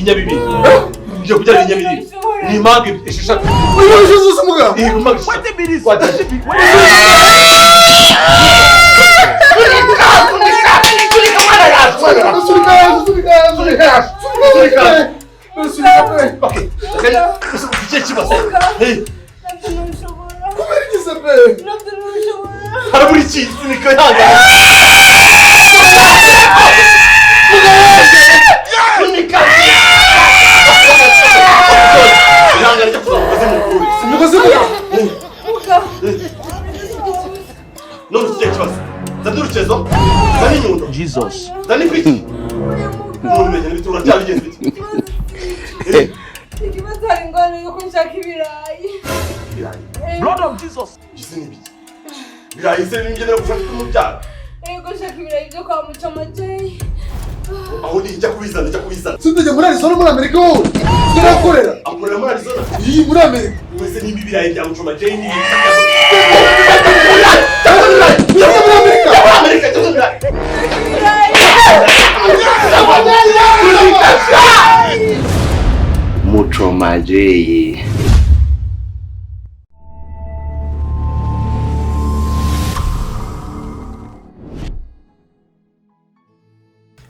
Ibinya bibiri. Ngiye kubyara ibinya bibiri. Ni impanga esheshatu. Uyu mugabo. Iyi impanga esheshatu. Harabura iki? Sunika yanga. Sunika. Yanga ryo kuzamuka mukuru. Umugozi mugabo. None ufite ikibazo. Zana urukezo. Zana inyundo. Jesus. Zana ipiki. None bigenda bite uracyabigenza bite? Ikibazo hari ingorane yuko nshaka ibirayi. Ibirayi. Blood of Jesus. Izi ni ibiki? Ibirayi se n'ingenera gushaka umubyara. Yego nshaka ibirayi byo kwa Mucoma Jay. Aho ni ijya kubizana, ijya kubizana. Sindajya muri Arizona muri Amerika wowe. Sinakorera. Akorera muri Arizona. Iyi muri Amerika. Wese nimba ibirayi bya Mucoma Jay ni Muri Amerika. Amerika cyangwa ibirayi. Mucoma Jay.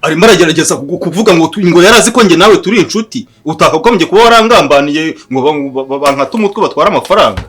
Arimo aragerageza kuvuga ngo ngo yari azi ko njye nawe turi inshuti, utakagombye kuba warangambaniye ngo bankate umutwe batware amafaranga.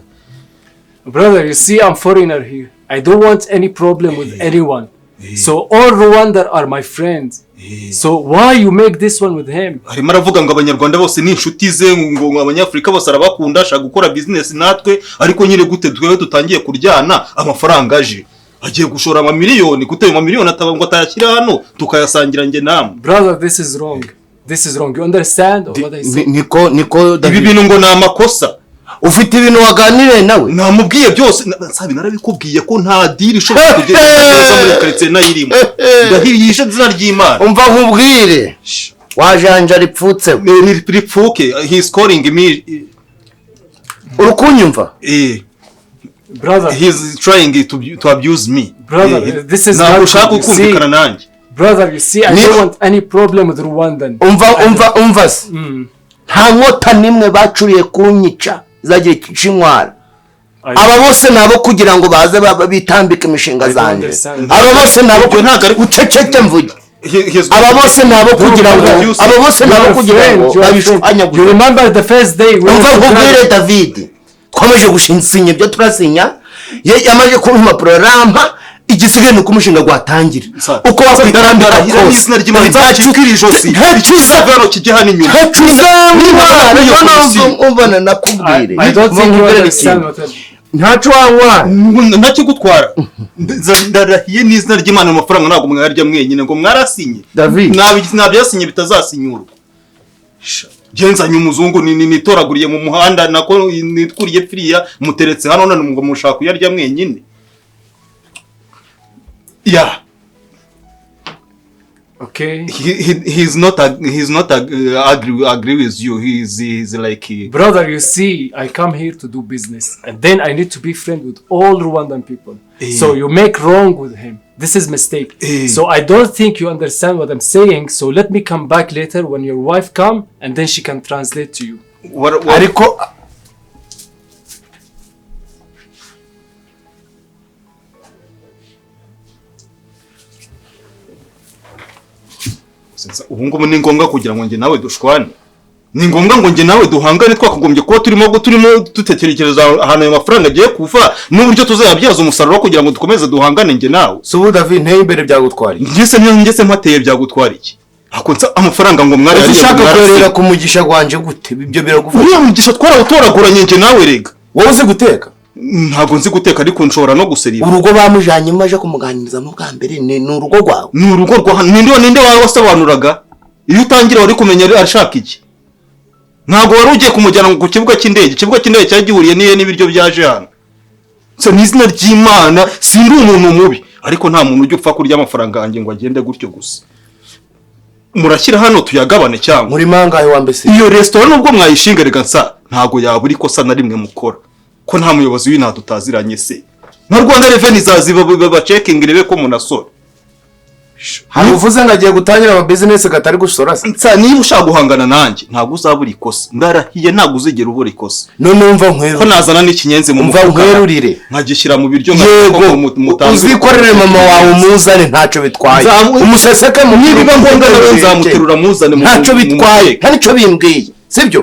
Brother, you see, I'm foreigner here. I don't want any problem with anyone. So all Rwanda are my friends. So why you make this one with him? Arimo aravuga ngo abanyarwanda bose ni inshuti ze, ngo abanyafurika bose arabakunda, ashaka gukora business natwe, ariko nyine gute twewe dutangiye kuryana amafaranga aje. Agiye gushora amamiliyoni, gute ayo mamiliyoni ataba ngo atayashyira hano tukayasangira njye namwe. Brother, this is wrong. This is wrong. You understand what I say? Niko niko Ibi David. bintu ngo ni amakosa. Ufite ibintu waganiriye nawe? Namubwiye byose, Nsabi narabikubwiye ko nta deal ishobora kugenda muri quartier nayirimo. Ndahiriyishe izina ry'Imana. Umva nkubwire. Wajanja ripfutse. Ripfuke, he is calling me. Urukunyumva? Brother, He is trying to abuse me. Brother, this is ntabwo not ushaka good, you see. kumvikana nanjye. Brother, you see, I Ni- don't want any problem with Rwandan. Umva umva umva se. Nta nkota nimwe bacuriye kunyica izagira ikinwara. Aba bose nabo kugira ngo baze bitambike imishinga I don't zanjye. understand. Aba bose nabo Ibyo ntabwo ari- uceceke mvuge. He is Aba bose nabo kugira ngo aba bose You nabo are kugira friend, ngo you are friend. You babishwanyaguze. remember the first day we Umva were nkubwire together? David, twameje gusinya ibyo turasinya, yamaze kumpa impapuro rampa, igisigaye ni uko umushinga gwatangira. Uko wakwitambika Ndahira kose. n'izina ry'Imana nzacika iri josi. Ntakiza Hano kijye hano inyuma. ntakiza umva nakubwire. I don't Umva think you nkubwire understand ikintu. what I'm... Ntaco wanywa. Ntakigutwara. Ndarahiye n'izina ry'Imana amafaranga ntabwo mwayarya mwenyine ngo mwarasinye. David. Nabyasinye bitazasinyurwa. Genzanye umuzungu nitoraguriye mu muhanda nako nituriye pfiriya muteretse hano none ngo mushaka kuyarya mwenyine. Yeah. Okay. He's not agree with you. He's like Brother, you see, I come here to do business, and then I need to be friend with all Rwandan people. So you make wrong with him. This is mistake. So I don't think you understand what I'm saying. So let me come back later when your wife come, and then she can translate to you. What Ariko ubu ngubu ni ngombwa kugira ngo njye nawe dushwane, ni ngombwa ngo njye nawe duhangane, twakagombye kuba turimo dutekereza ahantu ayo mafaranga agiye kuva n'uburyo tuzayabyaza umusaruro kugira ngo dukomeze duhangane njye nawe. Si ubu David nteye imbere byagutwara iki? Ngese mpateye byagutwara iki? Ako nsa amafaranga ngo mwari Ese yariye ngo ushaka mwarasinye. kwerera ku mugisha gwanje gute? Ibyo biragufasha. Uriya mugisha twarawutoraguranye njye nawe rega. Wowe uzi guteka? Ntabwo nzi guteka ariko nshobora no guseriva. Urugo bamujanyemo aje kumuganirizamo bwa mbere ni urugo rwawe. Ni urugo rwa hano. Ninde wawe wasobanuraga? Iyo utangira wari kumenya arashaka iki? Ntabwo wari ugiye kumujyana ku kibuga cy'indege. Ikibuga cy'indege cyari gihuriye n'iye n'ibiryo byaje hano. So ni izina ry'Imana, sindi umuntu mubi, ariko nta muntu ujya upfa kurya amafaranga yanjye ngo agende gutyo gusa. Murashyira hano tuyagabane cyangwa? Muri mangahe wa mbese? Iyo resitora nubwo mwayishinga rega nsa ntabwo yabura ikosa na rimwe mukora. Ko nta muyobozi w'inaha tutaziranye se. Na Rwanda Revenue izaziba bacekinga irebe ko munasora. Hari uvuze ngo agiye gutangira ama business gatari gusora se. Nsa niba ushaka guhangana nanjye ntabwo uzabura ikosa, ndarahiye, ntabwo uzigera ubura ikosa. None umva Ko nkwerurire. Nazana n'ikinyenzi mu Umva mufuka nkwerurire. nkagishyira mu biryo. Yego, uzikorere mama wawe umuzane, ntacyo bitwaye. Umuseseke mu Nibiba ngombwa nawe nzamuterura muzane mu Ntacyo mu bitwaye. muteke. Nta nicyo bimbwiye, sibyo?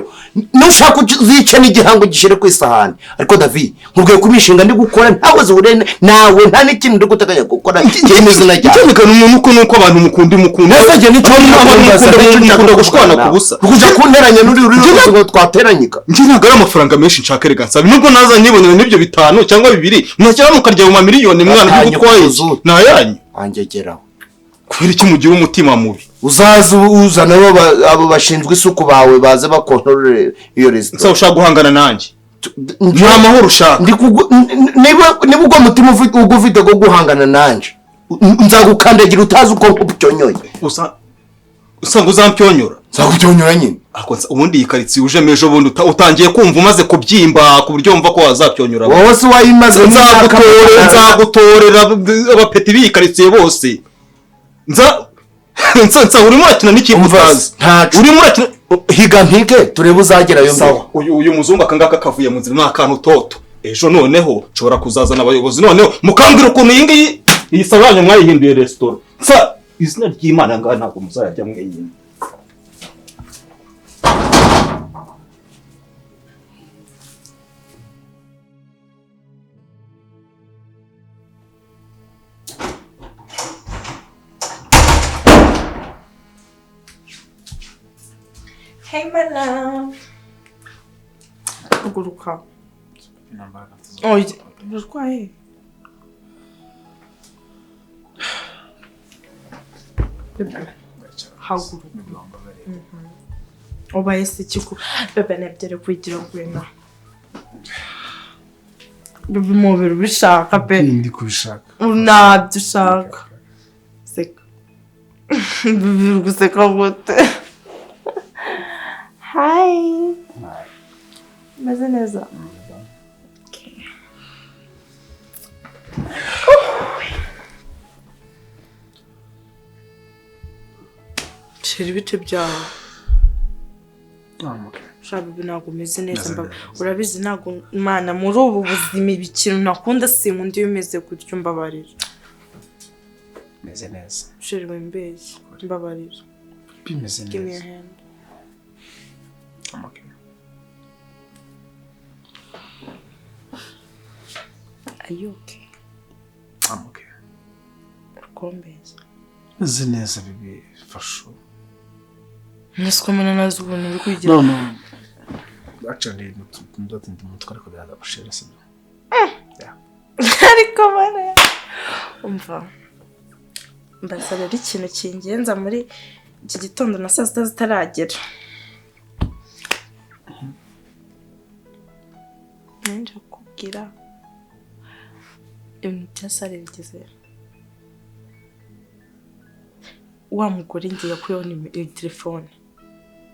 Nushaka uzice n'igihango gishyire ku isahani, ariko David, nkubwiye ko imishinga ndi gukora ntawe zihuriye nawe, nta n'ikintu ndi guteganya gukora kiri mu izina ryawe. Icyamikana umuntu uko nuko abantu mukunda mukunda. Nese njye nicyo Abantu mukunda. mukunda gushwana ku busa. Kuja kunteranya n'uri uri ngo twateranyika. Njye ntabwo ari amafaranga menshi nshaka, reka nsabe nubwo naza nibonera n'ibyo bitanu cyangwa bibiri, mwashyira mukarya mu mamiliyoni mwana. Gatanya Ibyo utwaye kuzuta. ni ayanyu. Wangegeraho. Kubera iki mugira umutima mubi? Uzaza uzana abo bashinzwe isuku bawe baze bakontorore iyo Nsa resitora. ushaka guhangana nanjye, nta mahoro ushaka. Niba ubwo mutima ubwo ufite bwo guhangana nanje, nzagukandagira utazi uko nkubyonyoye. Usanga uzampyonyora. Nzakubyonyora nyine. Ariko ubundi iyi karitsiye ujemo ejo bundi utangiye kumva umaze kubyimba ku buryo wumva ko wazabyonyora. Wowe se wayimaze? Nzagutorera abapeti b'iyi karitsiye bose. Nza nsa nsa urimo urakina n'ikipe Umva, utazi. ntaco. Urimo urakina. Higa mpige turebe uzagerayo mbere. Sawa, uyu muzungu aka ngaka kavuye mu nzira ni akantu toto. Ejo noneho nshobora kuzazana abayobozi, noneho mukambwira ukuntu iyi ngiyi, iyi salo yanyu mwayihinduye resitora. Nsa izina ry'Imana ngaha ntabwo muzayajya mwenyine. Hey my love. Haguruka. Oya, urarwaye? Bebe, haguruka. Ubaye se iki ko bebe nebyere kugira ngwino. Bebe, umubiri ubishaka pe. Ndi kubishaka. Ntabyo ushaka. Seka. Bebe, uri guseka gute? Hi. Meze neza. Okay. Shira ibice byawe. Sha bebe, ntabwo umeze neza. Meze Mba neza. Urabizi ntabwo Imana muri ubu buzima ikintu ntakunda, sinkunda iyo umeze gutyo, mbabarira. Meze neza. Shira, wimbeshye, mbabarira. Bimeze Give me neza. your hand. I'm okay. Are you okay? I'm okay. Urukombeza. Meze neza bebe, fashu. Nese mbona nazi ubuntu uri kwigira. No, no. Actually, ndatinda umutwe ariko biraza gushira, sibyo? Ariko mana, umva, mbaza rero ikintu kingenza muri iki gitondo na saa sita zitaragera. Nje kukubwira ibintu bya sare bigeze. Wa mugore ngiye yakuyeho telefone.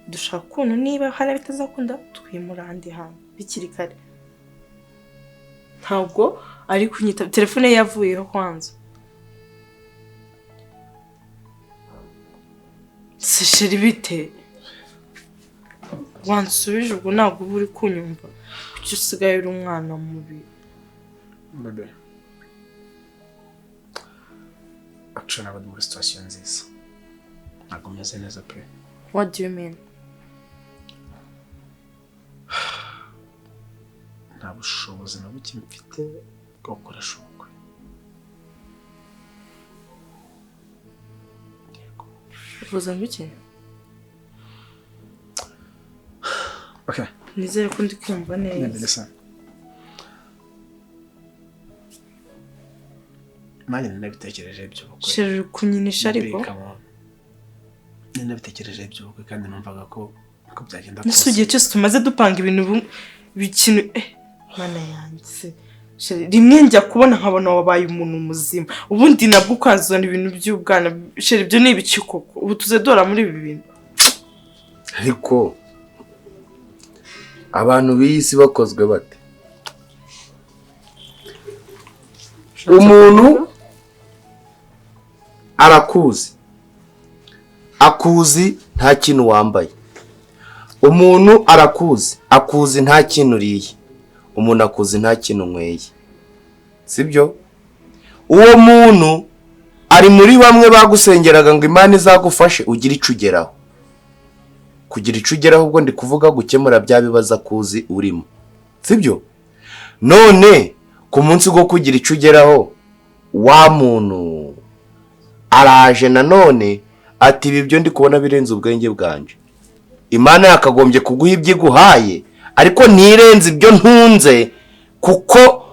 Dushaka ukuntu niba hari abitazakunda twimura ahandi hantu bikiri kare. Ntabwo ari kunyita, telefone ye yavuyeho kwanza. Se chéri, bite? Wansubije ubwo ntabwo uba uri kunyumva. Kuki usigaye uri umwana mubi? Bebe. Actually, ntabwo ndi muri situation nziza. Ntabwo meze neza pe. What do you mean? Nta bushobozi na buke mfite bwo gukoresha ubukwe. Yego. Uvuze ngo iki? Okay. Nizere ko ndi kumva Nenda neza. listen. Nanjye nabitekereje iby'ubukwe. Chéri, uri kunyinisha ariko. Nari nabitekereje iby'ubukwe kandi numvaga ko byagenda. Nese igihe cyose tumaze dupanga ibintu bikintu mana yanjye se. Chéri, rimwe njya kubona nkabona wabaye umuntu muzima, ubundi nabwo ukazana ibintu by'ubwana. Chéri, ibyo ni ibiki koko? Ubu tuze dora muri ibi bintu. Ariko abantu b'iyi si bakozwe bate? Umuntu Arakuzi, akuzi nta kintu wambaye. Umuntu arakuzi, akuzi nta kintu uriye. Umuntu akuzi nta kintu unyweye, sibyo? Uwo muntu ari muri bamwe bagusengeraga ngo Imana izagufashe ugire icyo ugeraho. Kugira icyo ugeraho ubwo ndi kuvuga gukemura bya bibazo akuzi urimo, sibyo? None ku munsi wo kugira icyo ugeraho, wa muntu araje nanone ati ibi byo ndi kubona birenze ubwenge bwanje. Imana yakagombye kuguha ibyo iguhaye, ariko ntirenze ibyo ntunze, kuko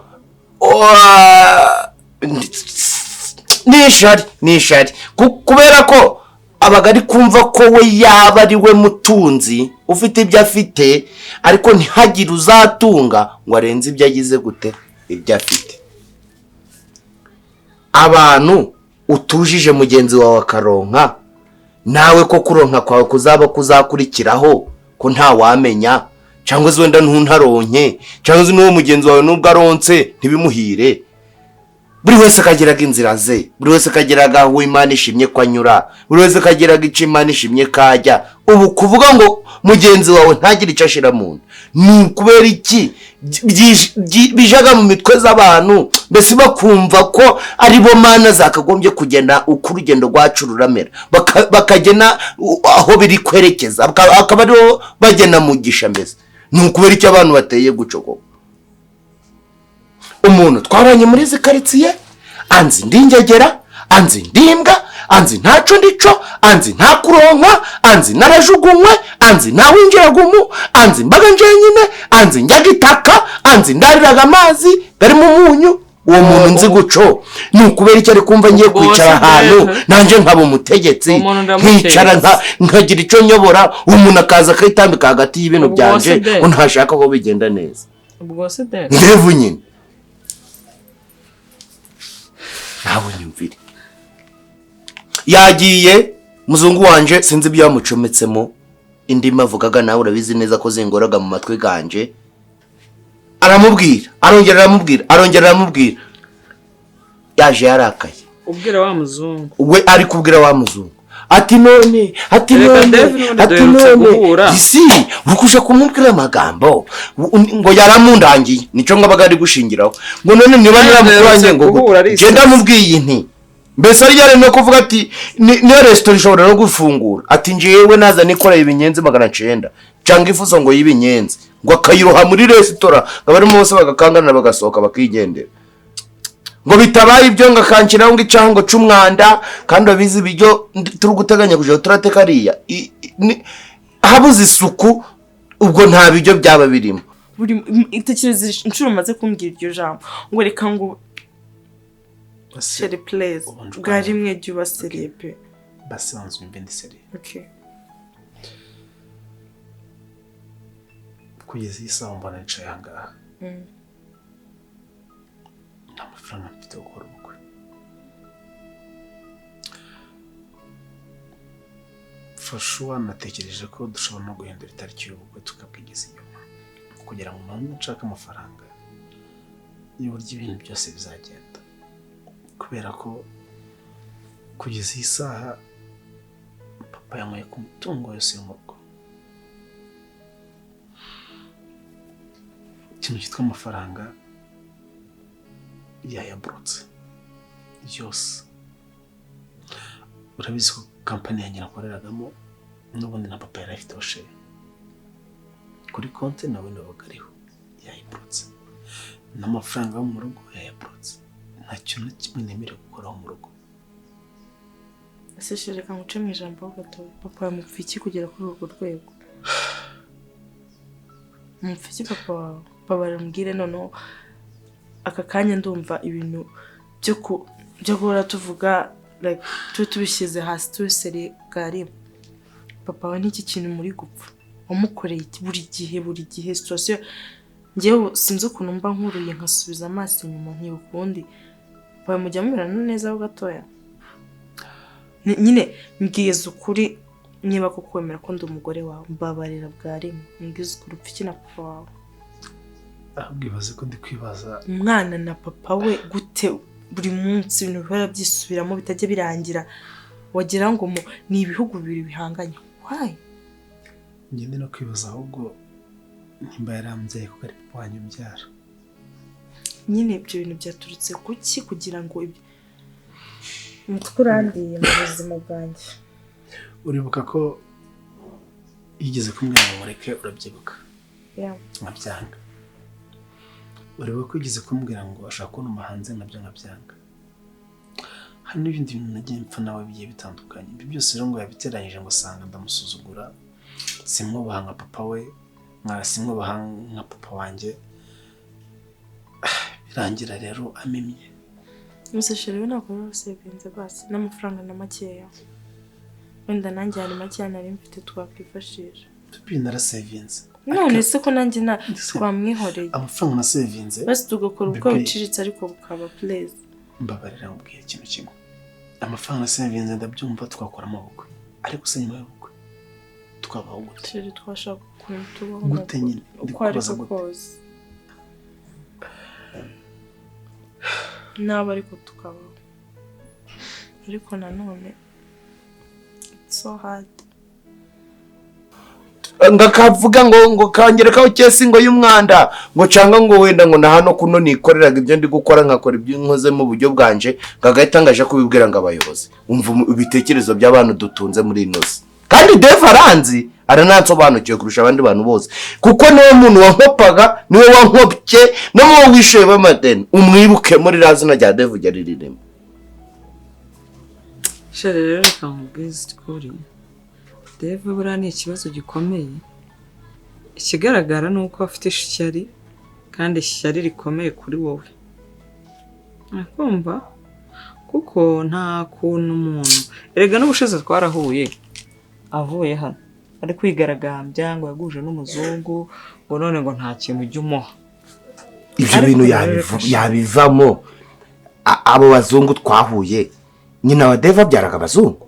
nishari nishari, kubera ko abaga ari kumva ko we yaba ari we mutunzi ufite ibyo afite, ariko ntihagire uzatunga ngo arenze ibyo agize gute ibyo afite. Abantu utujije mugenzi wawe akaronka, nawe ko kuronka kwawe kuzaba kuzakurikiraho, ko nta wamenya, cyangwa se wenda ntuntaronke, cyangwa se n'uwo mugenzi wawe nubwo aronse ntibimuhire. Buri wese akagiraga inzira ze, buri wese akagiraga aho Imana ishimye ko anyura, buri wese akagiraga icyo Imana ishimye kajya. Ubu kuvuga ngo mugenzi wawe ntagire icyo ashira mu nda ni ukubera iki bijaga mu mitwe z'abantu, mbese bakumva ko ari bo mana zakagombye kugena uko urugendo rwacu ruramera, bakagena aho biri kwerekeza, akaba aribo bagena mugisha. Mbese ni ukubera icyo abantu bateye gucokoka. Umuntu twabanye muri izi karitsiye anzi ndingegera, anzi ndimbwa, anzi ntaco ndico, anzi nta kuronka, anzi narajugunywe, anzi ntawinjiraga umu, anzi mbaga njenyine, anzi njyaga itaka, anzi ndariraga amazi garimo umunyu. Uwo muntu nzi guco ni ukubera icyo ari kumva ngiye kwicara ahantu nanjye nkaba umutegetsi, nkicara nkagira icyo nyobora, umuntu akaza akitambika hagati y'ibintu byanje ntashaka ko bigenda neza. Ndevu nyine nawe nyumvire. Yagiye muzungu wanje, sinzi ibyo yamucometsemo, indimi avugaga nawe urabizi neza ko zingoraga mu matwi ganje. Aramubwira, arongera aramubwira, arongera aramubwira. Yaje yarakaye. Ubwira wa muzungu. We ari kubwira wa muzungu. Ati none, ati none, ati none. Isi urukuje kumubwira amagambo ngo yaramundangiye, nico ngabaga ari gushingiraho. Ngo none niba naramukuranye ngo genda mubwiye nti. Mbese ari yari no kuvuga ati niyo restaurant ishobora no gufungura. Ati njewe naza nikora ibinyenzi 900 cyangwa ifuso ngo y'ibinyenzi ngo akayiroha muri restaurant, ngo barimo bose bagakangana bagasohoka bakigendera. Ngo bitabaye ibyo ngakankiraho ngo icango c'umwanda, kandi abizi ibyo turi guteganya kuja turateka ariya habuze isuku, ubwo nta bijyo byaba birimo. Buri itekereza inshuro maze kumbwira iryo jambo ngo reka ngo Sheri please, bwa rimwe jya uba seriye pe. Basi banza umve ndi seriye. Okay. Kugeza iyi saha mbona nicaye aha ngaha. Nta mafaranga mfite yo gukora ubukwe. For sure natekereje ko dushobora no guhindura itariki y'ubukwe tukabwigeza inyuma, kugira ngo mbanze nshake amafaranga y'uburyo ibintu byose bizagenda. Kubera ko kugeza iyi saha papa yanyweye ku mutungo yose yo mu rugo. Ikintu cyitwa amafaranga yayaburutse yose. Urabizi ko kampani yanjye nakoreragamo n'ubundi na papa yari afite share kuri konti, nawe nabaga ariho, yayiburutse. N'amafaranga yo mu rugo yayaburutse. Nta kintu na kimwe nemerewe gukoraho mu rugo. Ese sheri reka nguce mu ijambo gato, papa yamupfa iki kugera kuri urwo rwego? Mupfa iki papa wawe? Papa arambwire noneho aka kanya ndumva ibintu byo guhora tuvuga like tubishyize hasi tubiseriye bwa rimwe. Papa we n'iki kintu muri gupfa wamukoreye buri gihe buri gihe situation njyewe sinzi ukuntu mba nkuruye nkasubiza amaso inyuma nkibuka ubundi. Papa mujya mumerana neza ho gatoya? Nyine mbwiza ukuri niba koko wemera ko ndi umugore wawe, mbabarira bwa rimwe, mbwiza ukuri upfa iki na papa wawe? Ahubwo ibaze ko ndi kwibaza umwana na papa we gute Buri munsi ibintu bihora byisubiramo, bitajya birangira, wagira ngo ni ibihugu bibiri bihanganye. Why? Ngende no kwibaza ahubwo nimba yarambyaye kuko ari papa wanjye umbyara. Nyine ibyo bintu byaturutse kuki kugira ngo ibyo umutwe urandiye mu buzima bwanjye? Uribuka ko yigeze kumbwira ngo mureke, urabyibuka? Yeah. Nkabyanga. Uribuka ko yigeze kumbwira ngo ashaka kuntuma hanze, nabyo nkabyanga. Hari n'ibindi bintu nagiye mpfa nawe bigiye bitandukanye. Ibyo byose rero ngo yabiteranyije, ngo asanga ndamusuzugura, simwubaha nka papa we, nka simwubaha nka papa wanjye. Birangira rero amimye. Gusa chéri, we ntabwo wari wasevinze basi n'amafaranga na makeya? Wenda nanjye hari makeya nari mfite twakwifashisha. Pipi, narasevinze. None se ko nanjye na twamwihoreye? Amafaranga nasevinze Basi tugakora ubukwe Bébé. buciriritse, ariko bukaba, please. Mbabarira nkubwire ikintu kimwe. Amafaranga nasevinze, ndabyumva, twakoramo ubukwe, ariko se nyuma y'ubukwe twabaho gute? Chéri, twashaka ukuntu tubaho. Gute nyine? Ndi Uko ariko kubaza gute? kose naba, ariko tukabaho. Ariko nanone it's so hard. Ngakavuga ngo kangerekaho case ngo y'umwanda, ngo canga ngo wenda ngo na hano kuno nikoreraga ibyo ndi gukora, nkakora ibyo nkoze mu buryo bwanje, ngagahita ngaje kubibwira ngo abayobozi. Umva ibitekerezo by'abantu dutunze muri ino si. Kandi Dave aranzi, aranansobanukiwe kurusha abandi bantu bose, kuko niwe muntu wankopaga, niwe wankopye no mu wishuye b'amadeni. Umwibuke muri ririya zina rya Dave ujya riririmo. Chéri, rero reka nkubwize ukuri. Dave buriya ni ikibazo gikomeye. Ikigaragara ni uko afite ishyari, kandi ishyari rikomeye kuri wowe. Akumva kuko nta kuntu umuntu, erega n'ubushize twarahuye avuye hano ari kwigaragambya ngo yaguje n'umuzungu, ngo none ngo nta kintu ujya umuha. Ibyo Ariko bintu rero yabivamo. Abo bazungu twahuye, nyina wa Dave abyaraga abazungu.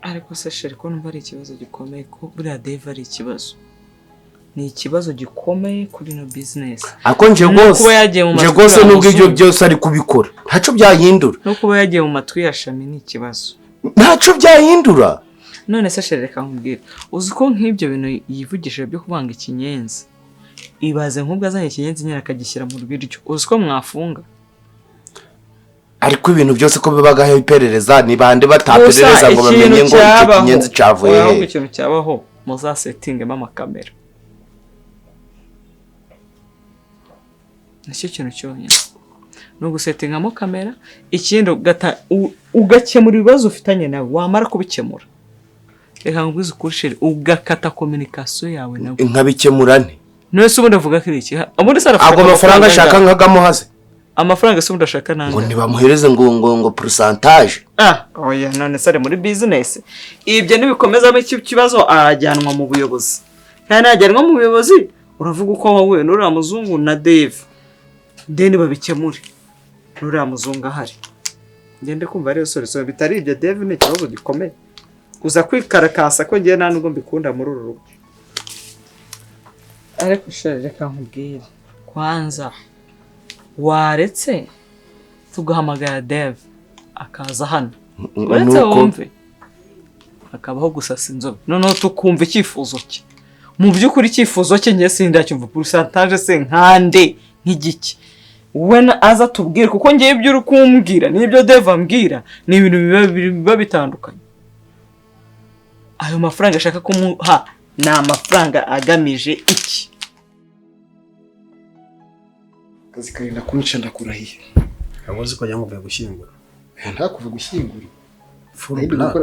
Ariko se chéri, ko numva ari ikibazo gikomeye, ko buriya Dave ari ikibazo, ni ikibazo gikomeye kuri ino business. Ariko nje No rwose kuba yagiye mu nje matwi rwose ya nubwo ibyo muzungu. byose ari kubikora, ntacyo byahindura. No kuba yagiye mu matwi ya Shami ni ikibazo. Ntacyo byahindura. None se chéri, reka nkubwire, uzi ko nk'ibyo bintu yivugishije byo kubanga ikinyenzi, ibaze nk'ubwo azanye ikinyenzi nyine akagishyira mu biryo, uzi ko mwafunga? Ariko ibintu byose ko bibagaho iperereza, ni bande bataperereza ngo bamenye ngo icyo kinyenzi cyavuye ahubwo he? Ikintu cyabaho, muzasetingemo amakamera, nicyo kintu cyonyine, ni ugusetingamo kamera. Ikindi ugakemura ibibazo ufitanye nawe. Wamara kubikemura, reka nkubwize ukuri chéri, ugakata communication yawe nawe. Nkabikemura nte? None se ubundi avuga ko ari iki? Ubundi se arashaka Ago mafaranga ashaka nkagamuhaze? Amafaranga se ubundi ashaka Ngo nangahe? ntibamuhereze ngo pourcentage. Ah, oya, none se ari muri business? Ibyo nibikomezamo iki kibazo, arajyanwa mu buyobozi, kandi najyanwa mu buyobozi uravuga uko wahuye n'uriya muzungu na Dave, then babikemure n'uriya muzungu ahari. Ngende kumva ariyo solution. Bitari ibyo, Dave ni ikibazo gikomeye kuza kwikarakasa, ko ngiye nta nubwo mbikunda muri uru rugo. Ariko chéri, reka nkubwire, kwanza waretse tugahamagara Dave akaza hano, uretse Nuko wumve hakabaho gusasa inzobe, noneho tukumva icyifuzo cye. Mu by'ukuri icyifuzo cye njye sindacyumva. Pourcentage se nkande nk'igiki? We aza tubwire, kuko ngewe ibyo uri kumbwira n'ibyo Dave ambwira ni ibintu biba bitandukanye. Ayo mafaranga ashaka kumuha ni amafaranga agamije iki? Akazi karinda kunyica, ndakurahiye. Ntabwo uzi ko wagira ngo uvuye gushyingura. Ntakuve gushyingura. Full Nari ndi black.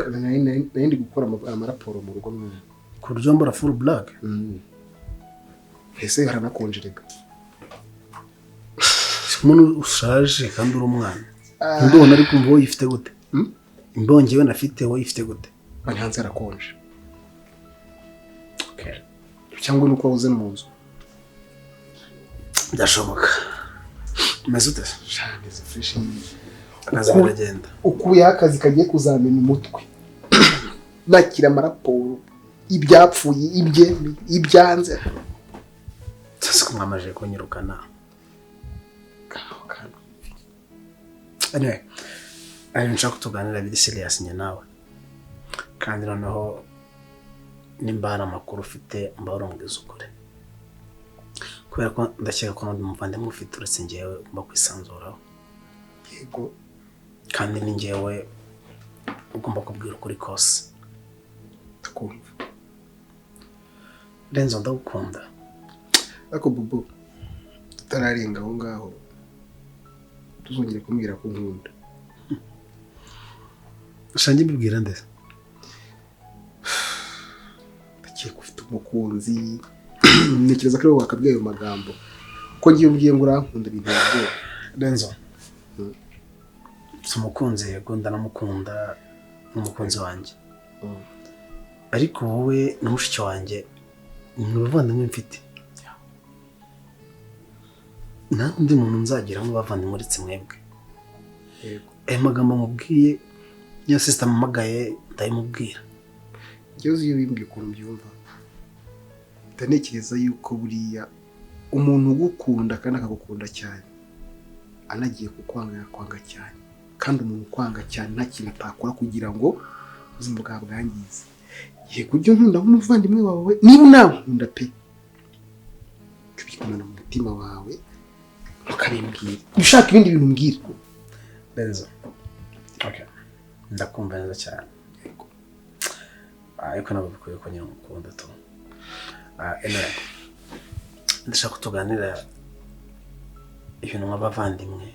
Nari ndi gukora amaraporo mu rugo mwana. Ku buryo wambara full black? Ese haranakonje rega. Si umuntu ushaje kandi uri umwana. Imbeho nari kumva wowe uyifite gute? Imbeho njyewe nafite, wowe uyifite gute? Bari hanze harakonje. Cyangwa nuko wabuze mu nzu. Byashoboka. Umeze ute? Meze fresh. Akazi karagenda? Ukuyeho akazi kagiye kuzamena umutwe. Nakira amaraporo, ibyapfuye, ibye, ibyanze. Sasa ko mwamaje kunyirukana. Kaho kandi. Anyway, ari nshaka kutuganira biri serious njye nawe. Kandi noneho nimba hari amakuru ufite mba urambwiza ukuri. Kubera ko ndakeka ko n'undi muvandimwe ufite uretse njyewe ugomba kwisanzuraho. Yego. Kandi ni njyewe ugomba kubwira ukuri kose. Ndakumva. Renzo ndagukunda. Ariko Bobo tutararenga aho ngaho tuzongere kumbwira ko nkunda. Ushangiye mbibwira nde? Ndakeka ufite umukunzi. Ntekereza ko ari wowe wakabwiye ayo magambo. Ko ngiye umbwiye ngo urankunda bintera ubwoba. Renzo. Si umukunzi yego ndanamukunda n'umukunzi wanjye. Ariko wowe na mushiki wanjye ni abavandimwe mfite. Nta undi muntu nzagira nk'abavandimwe uretse mwebwe. Yego. Aya magambo mubwiye niyo sister ampamagaye ndayimubwira. Njyewe uzi iyo bimbwiye ukuntu mbyumva. Ndatekereza yuko buriya umuntu ugukunda kandi akagukunda cyane anagiye kukwanga yakwanga cyane. Kandi umuntu ukwanga cyane nta kintu atakora kugira ngo ubuzima bwawe bwangize. Yego ujye unkunda nk'umuvandimwe wawe niba unankunda pe ubikundana mu mutima wawe ukabimbwira. Ushaka ibindi bintu umbwira. Renzo. Okay. Ndakumva neza cyane. Yego. Ariko ntabwo bikwiye ko nyine ngukunda tu. Anyway. Ndashaka ko tuganira ibintu nk'abavandimwe.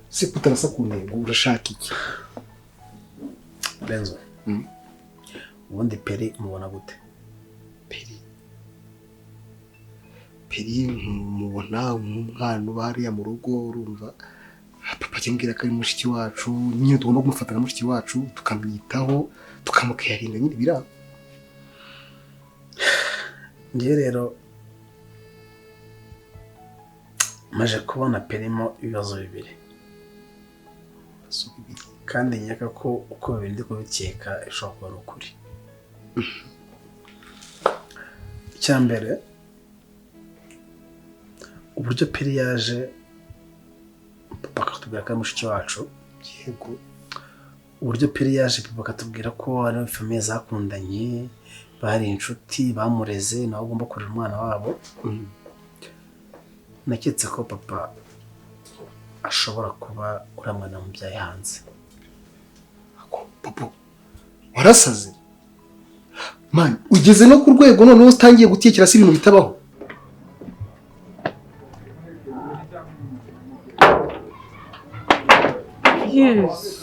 Se kutarasa ku ntego urashaka iki? Renzo. Ubundi Peri mubona gute? Peri. Peri mubona nk'umwana uba hariya mu rugo urumva papa akambwira ko ari mushiki wacu nyine tugomba kumufata nka mushiki wacu tukamwitaho tukamukarinda nyine bira. Njye rero maje kubona Perimo ibibazo bibiri. Kandi nkeka ko uko bibiri ndi kubikeka ishobora kuba ari ukuri. Icya mbere uburyo Peri yaje papa akatubwira ko ari mushiki wacu. Yego. Uburyo Peri yaje papa akatubwira ko ari famiye zakundanye bari inshuti bamureze nawe ugomba kurera umwana wabo. Naketse ko papa ashobora kuba uriya mwana mubyaye hanze. Papa warasaze man, ugeze no ku rwego noneho utangiye gutekera si ibintu bitabaho. Yes.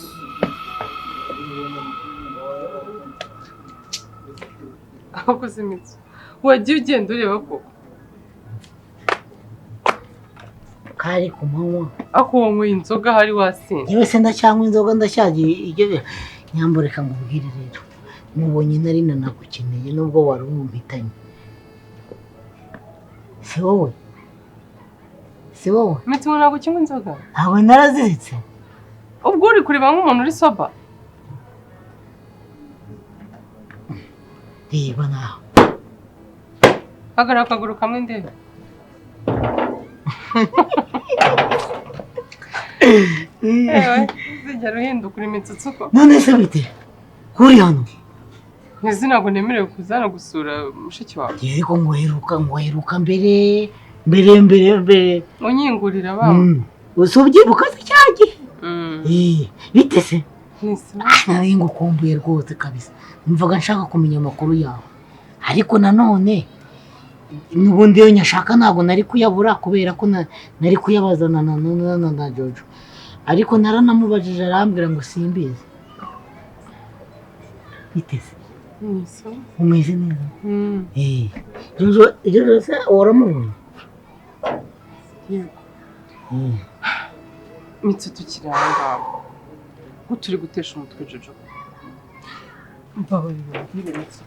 Akoze imitsi. Wagiye ugenda ureba koko. Kari ku manywa. Ako wanyweye inzoga hari wasinze. Yewe se ndacyanywa inzoga ndacyagiye ibyo nyambureka ngubwire rero. Mubonye nari nanagukeneye nubwo wari umumpitanye. Si wowe? Si wowe? Mitsi ntabwo ukinywa inzoga? Ntabwo naraziritse. Ubwo uri kureba nk'umuntu uri soba. Reba nawe. Hagarara akaguru kamwe ndebe. Ewe, uzigera uhinduka uri imitsutsu ko. None se bite? Kuri hano. Ntizi ntabwo nemerewe kuzana gusura mushiki wawe. Yego ngoheruka mbere mbere mbere mbere. Unyingurira baba. Usubyibuka se cyagihe. Bite se? Nari ngukumbuye rwose kabisa. Numvaga nshaka kumenya amakuru yawe. Ariko nanone n'ubundi iyo nyashaka ntabwo nari kuyabura kubera ko nari kuyabazana na Jojo. Ariko naranamubajije arambwira ngo simbizi. Bite se? Umeze neza? Jojo se waramubonye? Yego. Mitsi tukiri aho ngaho. Ko turi gutesha umutwe Jojo. Mbabarira ubwire Mitsi.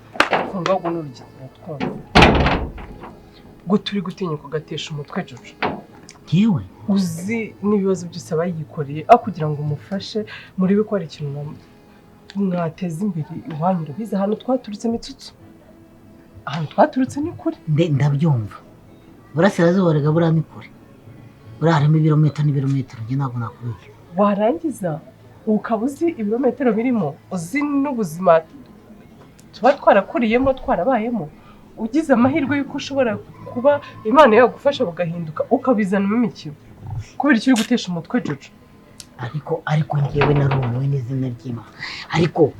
Kumva ngo n'urugendo twumva. Ngo turi gutinyuka ugatesha umutwe Jojo. Yewe uzi n'ibibazo byose aba yikoreye aho kugira ngo umufashe murebe ko hari ikintu mwateza imbere iwanyu. Urabizi ahantu twaturutse Mitsutsu. Ahantu twaturutse ni kure. Ndabyumva. Burasirazuba rega buriya ni kure. Buriya harimo ibirometero n'ibirometero, njye ntabwo nakubeshya. Warangiza ukaba uzi ibirometero birimo, uzi n'ubuzima tuba twarakuriyemo, twarabayemo. Ugize amahirwe y'uko ushobora kuba Imana yagufasha bugahinduka, ukabizanamo imikino. Kubera icyo uri gutesha umutwe Jojo? Ariko njyewe narumiwe n'izina ry'Imana. Ariko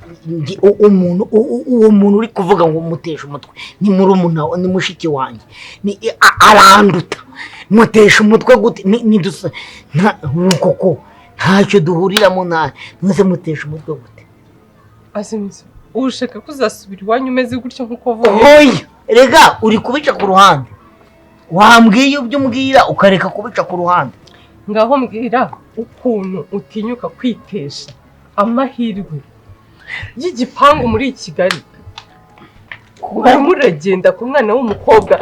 umuntu, uwo muntu uri kuvuga ngo muteshe umutwe ni murumuna, ni mushiki wanjye, ni aranduta. Mutesha umutwe gute? Ni dusa koko ntacyo duhuriramo, nta ntuze. Mutesha umutwe gute? Asimisi, ushaka ko uzasubira iwanyu umeze gutyo nk'uko wavuye? Oya, rega uri kubica ku ruhande. Wambwiye ibyo umbwira ukareka kubica ku ruhande. Ngaho mbwira ukuntu utinyuka kwitesha amahirwe y'igipangu muri Kigali, urimo uragenda ku mwana w'umukobwa.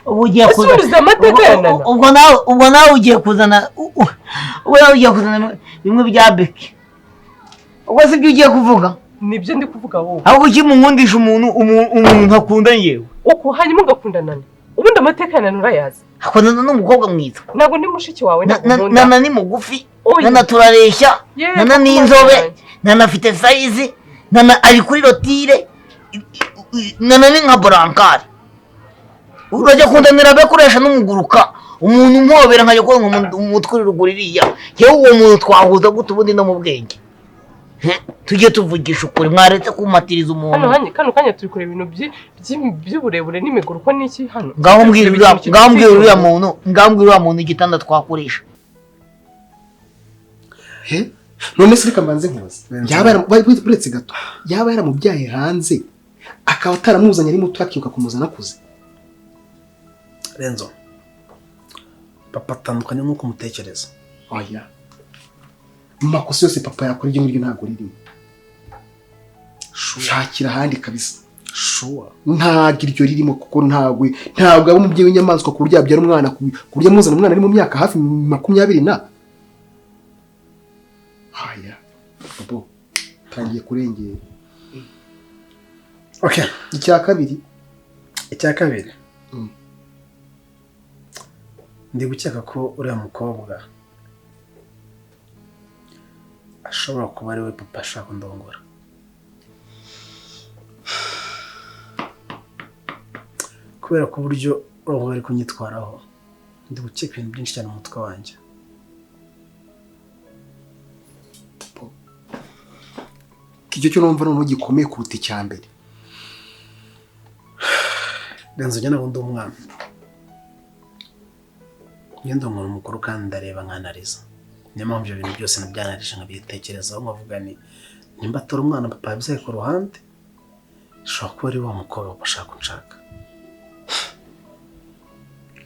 Ubu ugiye Ese amateka ya Nana? Ubwo nawe ugiye kuzana, ubwo nawe ugiye kuzana bimwe bya beke. Ubwo si byo ugiye kuvuga? Nibyo ndi kuvuga wowe. Ahubwo ukimunkundisha umuntu ntakunda njyewe. Uko hanyuma ugakunda Nana? Ubundi amateka ya Nana urayazi? Akundana n'umukobwa mwiza. Ntabwo ndi mushiki wawe, ntabwo nkunda. Nana ni mugufi. Oya. Nana turareshya. Yewe, Nana ni kuko inzobe. wanjye. Nana afite size. Nana ari kuri rotire. Nana ni nka burankari. Urajya kundanira bekoresha n'umuguruka, umuntu umpobera nkajya kubona umutwe uri ruguru iriya. Yewe, uwo muntu twahuza gute ubundi no mu bwenge? He, tujye tuvugisha ukuri, mwaretse kumatiriza umuntu. Hano kano kanya turi kureba ibintu by'uburebure n'imiguruko n'iki hano. Ngaho mbwira Turi kureba ikintu ngaho mbwira uriya cy'imiguruko. muntu, ngaho mbwira uriya muntu igitanda twakoresha. He, none se reka mbanze nkubaze, yaba uretse gato, yaba yaramubyaye hanze akaba ataramuzanye ari muto, akibuka kumuzana akuze? Renzo, papa atandukanye nk'uko umutekereza. Oya, mu makosa yose papa yakora, ibyo ngibyo ntabwo ririmo. Shakira ahandi kabisa. Sure? Ntabwo iryo ririmo, kuko ntabwo aba umubyeyi w'inyamaswa ku buryo yabyara umwana, ku buryo amuzana umwana ari mu myaka hafi 20 na haya. Bobo tangiye kurengera. Okay. Icya kabiri. Icya kabiri, ndi gukeka ko uriya mukobwa ashobora kuba ari we papa ashaka kundongora, kubera ko uburyo uriya mukobwa ari kunyitwaraho, ndi gukeka ibintu byinshi cyane mu mutwe wanjye. Icyo cyo numva noneho gikomeye kuruta icya mbere. Renzo, njye ntabwo ndi umwana, njye ndi umuntu mukuru kandi ndareba nkanariza. Niyo mpamvu ibyo bintu byose nabyanarije, nkabitekerezaho, nkavuga ni nimba atari umwana papa yabyaye ku ruhande, ashobora kuba ari wa mukobwa papa ashaka kunshaka.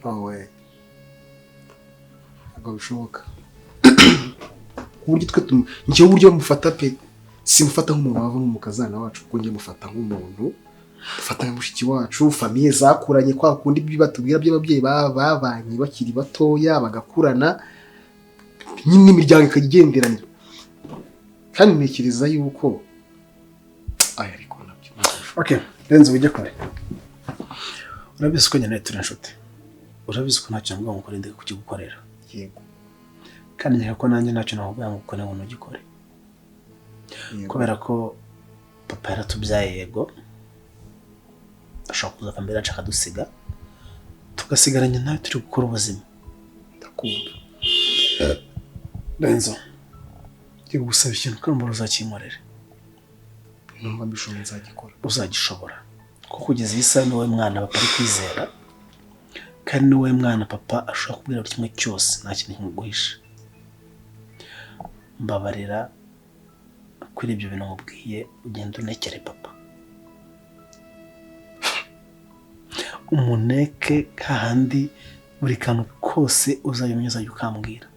Wowe, ntabwo bishoboka. Uburyo twe njyewe uburyo mufata pe, simufata nk'umuntu wavamo umukazana wacu, kuko njye mufata nk'umuntu dufata nka mushiki wacu, famille zakuranye, kwa kundi ibyo batubwira by'ababyeyi babanye bakiri batoya bagakurana nyine, imiryango ikajya igenderanira. Kandi ntekereza yuko aya, ariko nabyo ntabwo bishoboka. Okay, Renzo, ujye kure. Urabizi ko njye nawe turi inshuti, urabizi ko ntacyo navuga ngo ukore ndeke kukigukorera. Yego. Kandi nkeka ko nanjye ntacyo nakubwira ngo ukore ngo ntugikore. Kubera ko papa yaratubyaye, yego, ashobora kuza akambere yacu akadusiga, tugasigaranye nawe turi gukora ubuzima. Ndakumva. Renzo, ngiye kugusaba ikintu kandi mbona uzakinkorera. Numva mbishoboye nzagikora. Uzagishobora, kuko kugeza iyi saha ni wowe mwana papa ari kwizera, kandi ni wowe mwana papa ashobora kubwira buri kimwe cyose, nta kintu kimuguhisha. Mbabarira kuri ibyo bintu nkubwiye, ugenda unekere papa, umuneke hahandi buri kantu kose uzajya uzajya ukambwira.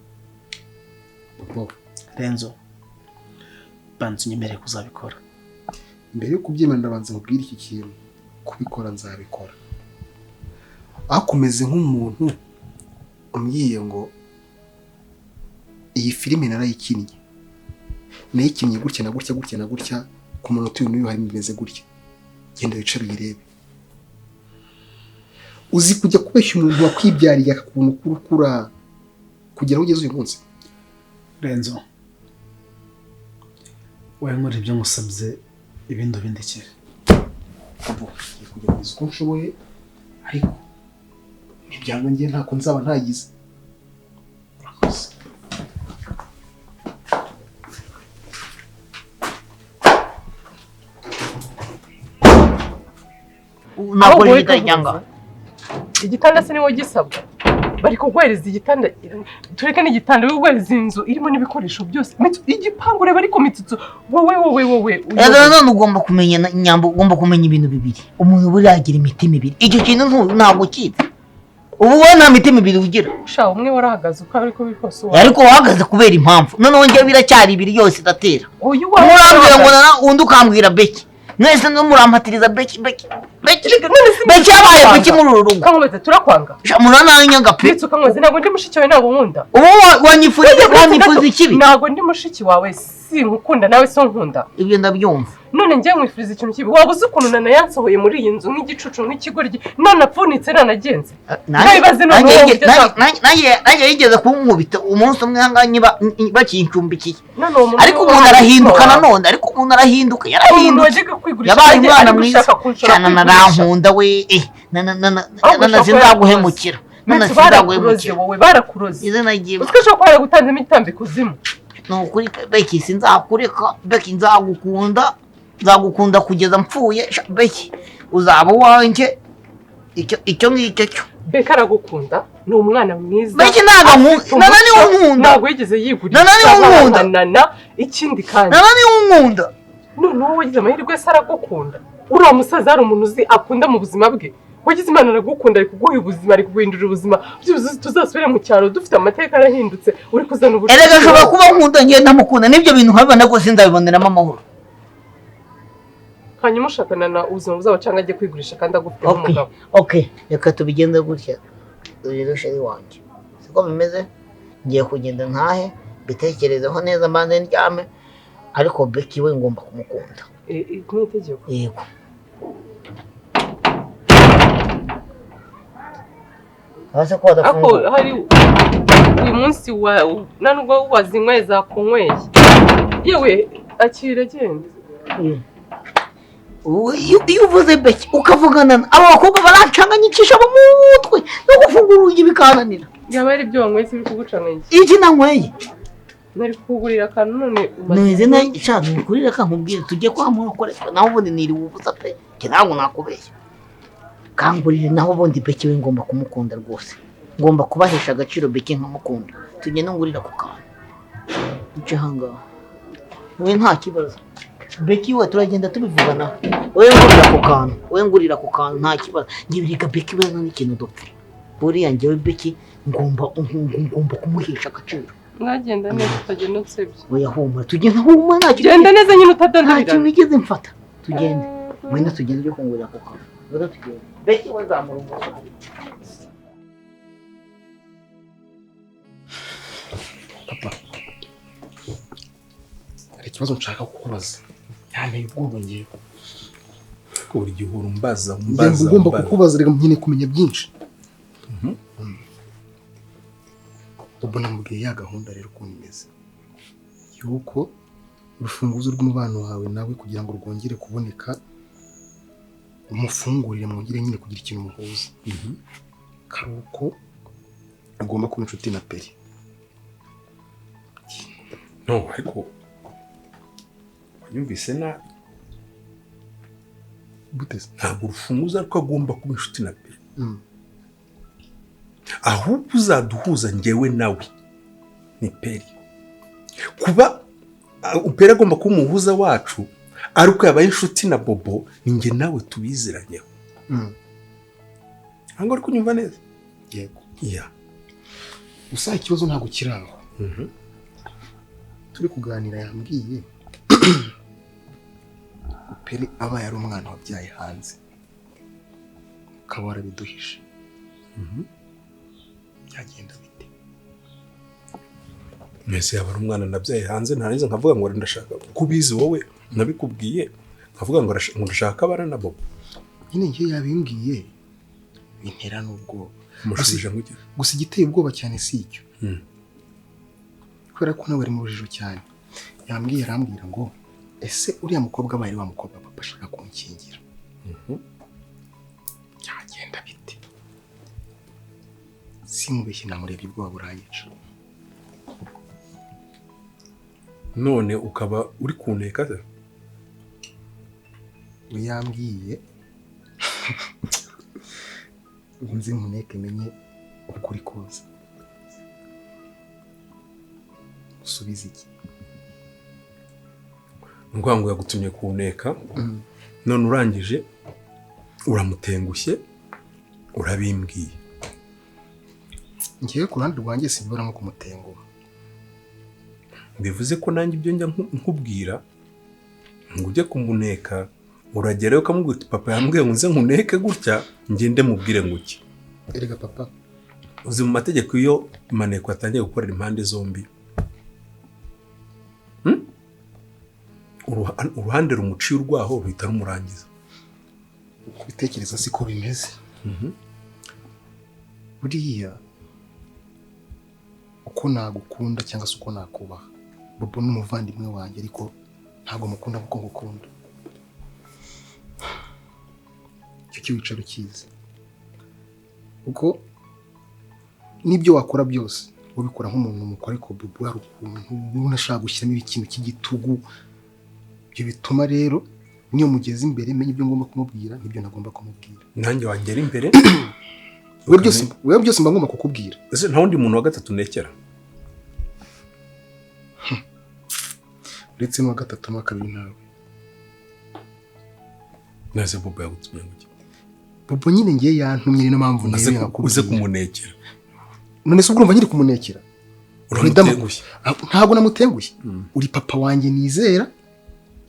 Bobo. Renzo, banza unyemerere ko uzabikora. Mbere yo kubyemera, ndabanza nkubwire iki kintu: kubikora nzabikora, ariko umeze nk'umuntu umbwiye ngo iyi filime narayikinnye, nayikinnye gutya na gutya, gutya na gutya, ku munota uyu n'uyu harimo bimeze gutya, genda wicare uyirebe. Uzi kujya kubeshya umuntu wakwibyariye akakubona ukura ukura? kugera aho ugeze uyu munsi. Renzo, wowe nkora ibyo ngusabye, ibindi ubindekere. Bobo, ngiye kugerageza uko nshoboye, ariko ntibyanga ngiye ntako nzaba ntagize. Urakoze. Ntabwo rijyanga. Igitanda se niwo gisabwa? Bari kuguhereza igitanda, tureke n'igitanda, bari kuguhereza inzu irimo n'ibikoresho byose. Igipangu ureba ariko Mitsutsu, wowe wowe wowe. Rero none ugomba kumenya Nyambo, ugomba kumenya ibintu bibiri. Umuntu buriya agira imitima ibiri. Icyo kintu ntabwo ukizi. Ubu wowe nta mitima ibiri ugira. Sha umwe warahagaze uko ariko biri kose uwa. Ariko wahagaze kubera impamvu. Noneho njyewe biracyari ibiri yose idatera. Uyu murambwira ngo nana undi ukambwira Beki. Mwese no murampatiriza Beki Beki. Beki Beki yabaye kuki muri uru rugo? Kankomeza turakwanga. Murananyanga pe. Ndetse ukankoze ntabwo ndi mushiki wawe, ntabwo nkunda. Ubu wanyifuriza ikibi? Ntabwo ndi mushiki wawe, si nkukunda nawe so nkunda. Ibyo ndabyumva. None njye nkwifuriza ikintu kibi. Waba uzi ukuntu nana yansohoye muri iyi nzu nk'igicucu nk'ikigoryi, none apfunitse nanagenze. Nanjye yigeze kunkubita umunsi umwe ahangaha bakincumbikiye. Ariko umuntu arahinduka nanone, ariko umuntu arahinduka, yarahindutse. Yabaye umwana mwiza. Cyane narankunda we, nana sinzaguhemukira. Nana sinzaguhemukira. Wowe barakuroze. Izina ryiwe. Utwo ushobora kuba yaragutanzemo igitambo ikuzimu. Ni ukuri Beki sinzakureka, Beki nzagukunda. Nzagukunda kugeza mpfuye. Beki uzaba uwanjye, icyo ngicyo cyo. Beki aragukunda, ni umwana mwiza. Beki ntabwo nkunda, nana niwe unkunda. Ntabwo yigeze yigurisha. Nana niwe unkunda. Nana ikindi kandi. Nana niwe unkunda. Noneho wagize amahirwe se aragukunda. Uriya musaza hari umuntu uzi akunda mu buzima bwe. Wagize Imana aragukunda, ari kuguha ubuzima, ari kuguhindurira ubuzima. Byibuze tuzasubire mu cyaro dufite amateka arahindutse, uri kuzana ubucuti. Erega ashobora kuba nkunda njye ntamukunda, n'ibyo bintu nkabibona rwose nzabiboneramo amahoro. Hanyuma ushakana na ubuzima buzaba cyangwa ajye kwigurisha kandi agufite nk'umugabo. Okay, reka tubigenze gutya. Rero sheri wanjye, siko bimeze? Ngiye kugenda ntahe, mbitekerezeho neza mbanze ndyame, ariko Beki we ngomba kumukunda. Ni itegeko. Yego. Ase ko adafungura. Ako hari uyu munsi wa nanubwo wazinyweye zakunyweye. Yewe akira agenda. Iyo uvuze Beki ukavugana abo bakobwa barancanganyikisha mu mutwe no gufungura urugi bikananira. Yaba ari ibyo wanyweye biri kugucanganyikisha. Iki nanyweye? Nari kukugurira akantu none umaze. Neze na cyane ukurira kankubwira tujye kwa murokore naho ubundi niriwe ubusa pe. Njye ntabwo nakubeshya. Kangurire naho ubundi Beki we ngomba kumukunda rwose. Ngomba kubahesha agaciro Beki nkamukunda. Tugende ngurira ku kantu. Duce hangaha. We nta kibazo. Beki we turagenda tubivugana. Wewe ngurira ku kantu, wewe ngurira ku kantu nta kibazo. Ngibirika Beki we nta n'ikintu dupfa. Buriya njyewe Beki ngomba kumuhesha agaciro. Mwagenda neza utagenda unsebye. Oya humura, tugenda humura nta kintu. Genda neza nyine utadandabirana. Nta kintu nigeze mfata. Tugende. Mwenda tugende ujye kungurira ku kantu. Mwenda tugende. Beki we nzamura umuntu. Papa, hari ikibazo nshaka kukubaza. Yanteye ubwoba ngewe. Ko buri gihe uhora umbaza umbaza. Ngomba kukubaza reka nkeneye kumenya byinshi. Ubwo namubwiye ya gahunda rero ukuntu imeze. Yuko urufunguzo rw'umubano wawe nawe kugira ngo rwongere kuboneka umufungurire mwongere nyine kugira ikintu muhuza. Karuko ugomba kuba inshuti na Peri. No, ariko wanyumvise nabi. Ntabwo urufunguzo ariko agomba kuba inshuti na Peri. Ahubwo uzaduhuza njyewe nawe ni Peri. Kuba Peri agomba kuba umuhuza wacu ariko yabaye inshuti na Bobo, ni njye nawe tubiziranyeho. Ntabwo uri kunyumva neza? Yego. Yeah. Gusa ikibazo ntabwo kiri aho. Turi kuganira yambwiye Peri abaye ari umwana wabyaye hanze ukaba warabiduhishe. Byagenda bite? Mwese yaba ari umwana nabyaye hanze ntarangiza nkavuga ngo ndashaka kubizi wowe nabikubwiye nkavuga ngo ndashaka abana na Bobo. Nyine njye yabimbwiye bintera n'ubwoba. Mushubije ngo gusa igiteye ubwoba cyane si icyo. Kubera ko nawe ari mu rujijo cyane. Yambwiye arambwira ngo ese uriya mukobwa abaye wa mukobwa papa ashaka kunkingira. Byagenda bite? Simubeshye namurebye ubwoba buranyica. None ukaba uri kuneka se? Yambwiye ngo nze nkuneke menye ukuri kose. Usubiza iki? Ngwangu yagutumye kuneka. None urangije uramutengushye urabimbwiye. Ngiye ku ruhande rwanjye simbura nko kumutenguha. Bivuze ko nanjye ibyo njya nkubwira ngo ujye kumuneka uragerayo ukamubwira uti papa yambwiye ngo nze nkuneke gutya ngende mubwire nguki. Erega papa uzi mu mategeko iyo maneko atangiye gukorera impande zombi uruhande rumuciye urwaho ruhita rumurangiza. Kubitekereza siko bimeze. Buriya uko nagukunda cyangwa se uko nakubaha Bobo ni umuvandimwe wanjye ariko ntabwo mukunda kuko ngukunda. Icyo cyicaro cyiza uko nibyo wakora byose ubikora nk'umuntu mukora ariko Bobo hari ukuntu unashaka gushyiramo ikintu cy'igitugu. Ibyo bituma rero niyo mugeze imbere menye ibyo ngomba kumubwira nibyo nagomba kumubwira. Nanjye wangera imbere wewe byose mba ngomba kukubwira. Ese nta wundi muntu wa gatatu nekera? Uretse n'uwa gatatu n'uwa kabiri nawe. Naze Bobo yagutumye ngo iki? Bobo nyine ngiye yantumye niyo mpamvu nawe yakubwira. Uze kumunekera. None se urumva nyiri kumunekera? Uramutengushye. Ntabwo namutengushye. Uri papa wanjye nizera.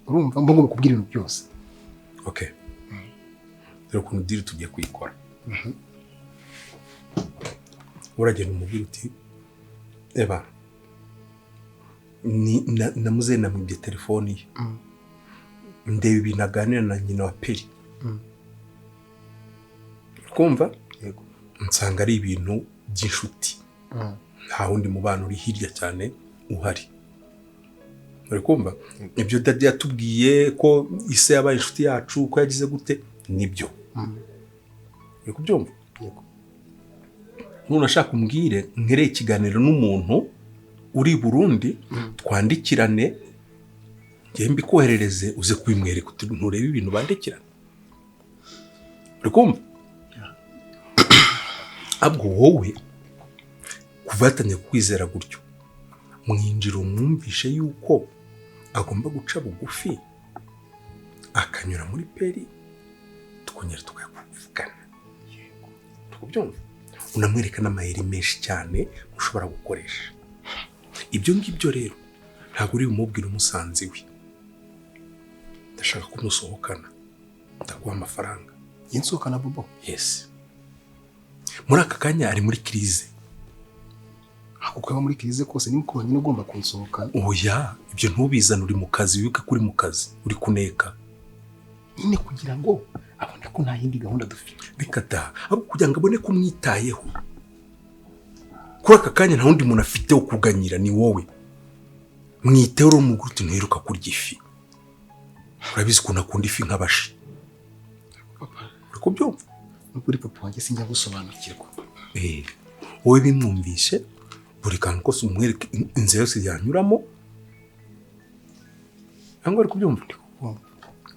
Urumva mba ngomba kubwira ibintu byose. Okay. Rero kuntu deal tugiye kuyikora. Uragenda umubwira uti eba ni namuze namwibye telefoni ye. Ndeba ibintu aganira na nyina wa Peri. Kumva? Yego. Nsanga ari ibintu by'inshuti. Nta wundi mubano uri hirya cyane uhari. Uri kumva? Ibyo dadi yatubwiye ko ise yabaye inshuti yacu ko yagize gute nibyo. Uri kubyumva? Yego. None ashaka umbwire nkereye ikiganiro n'umuntu uri Burundi twandikirane ngiye mbikoherereze uze kubimwereka uti nturebe ibintu bandikirana. Uri kumva? Abwo wowe kuvatanye kwizera gutyo mwinjira umwumvishe yuko agomba guca bugufi akanyura muri Peri tukongera tukavugana. Yego. Tukubyumva? Unamwereka n'amayeri menshi cyane mushobora gukoresha. Ibyo ngibyo rero ntabwo uri bumubwire umusanzi we. Ndashaka kumusohokana. Ndaguha amafaranga. Yinsohokana Bobo? Yes. Muri aka kanya ari muri crise. Kuko aba muri crise kose ni mukuru nyine ugomba kunsohokana. Oya, ibyo ntubizana uri mu kazi wibuke kuri mu kazi uri kuneka. Nyine kugira ngo abone ko nta yindi gahunda dufite. Reka da, abo kugira ngo abone ko umwitayeho. Kuri aka kanya nta wundi muntu afite wo kuganyira ni wowe. Mwiteho uri umugore uti ntuheruka kurya ifi. Urabizi ukuntu akunda ifi nk'abashi. Papa, uri kubyumva? Nukuri papa wanjye sinjya gusobanukirwa. Wowe bimwumvishe buri kantu kose umwereke inzira yose yanyuramo. Ntabwo ari kubyumva?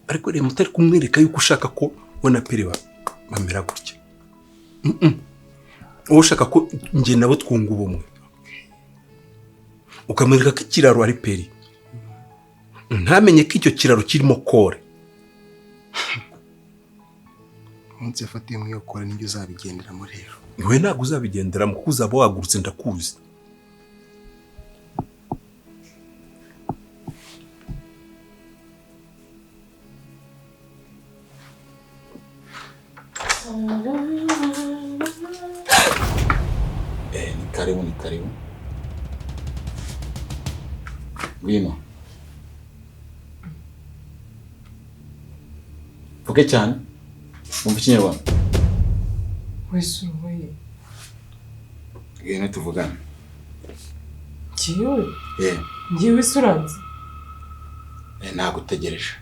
Ariko rero mutari kumwereka yuko ushaka ko we na Peri bamera gutya. Wowe ushaka ko njye nabo twunga ubumwe. Ukamwereka ko ikiraro ari Peri. Ntamenye ko icyo kiraro kirimo kore. Umunsi yafatiye mu iyo kore nibyo uzabigenderamo rero. Wowe ntabwo uzabigenderamo kuko uzaba wagurutse ndakuzi. Ni karibu, ni karibu. Ngwino. Vuge cyane. Wumva Ikinyarwanda? Wese uruye. Ngwino tuvugane. Njyewe? Eh. Njyewe se uranzi? Eh, nagutegereje.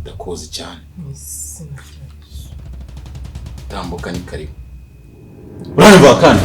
Ndakuzi cyane. Mu izina rya Yesu. Tambuka ni karibu. Uranyumva kandi?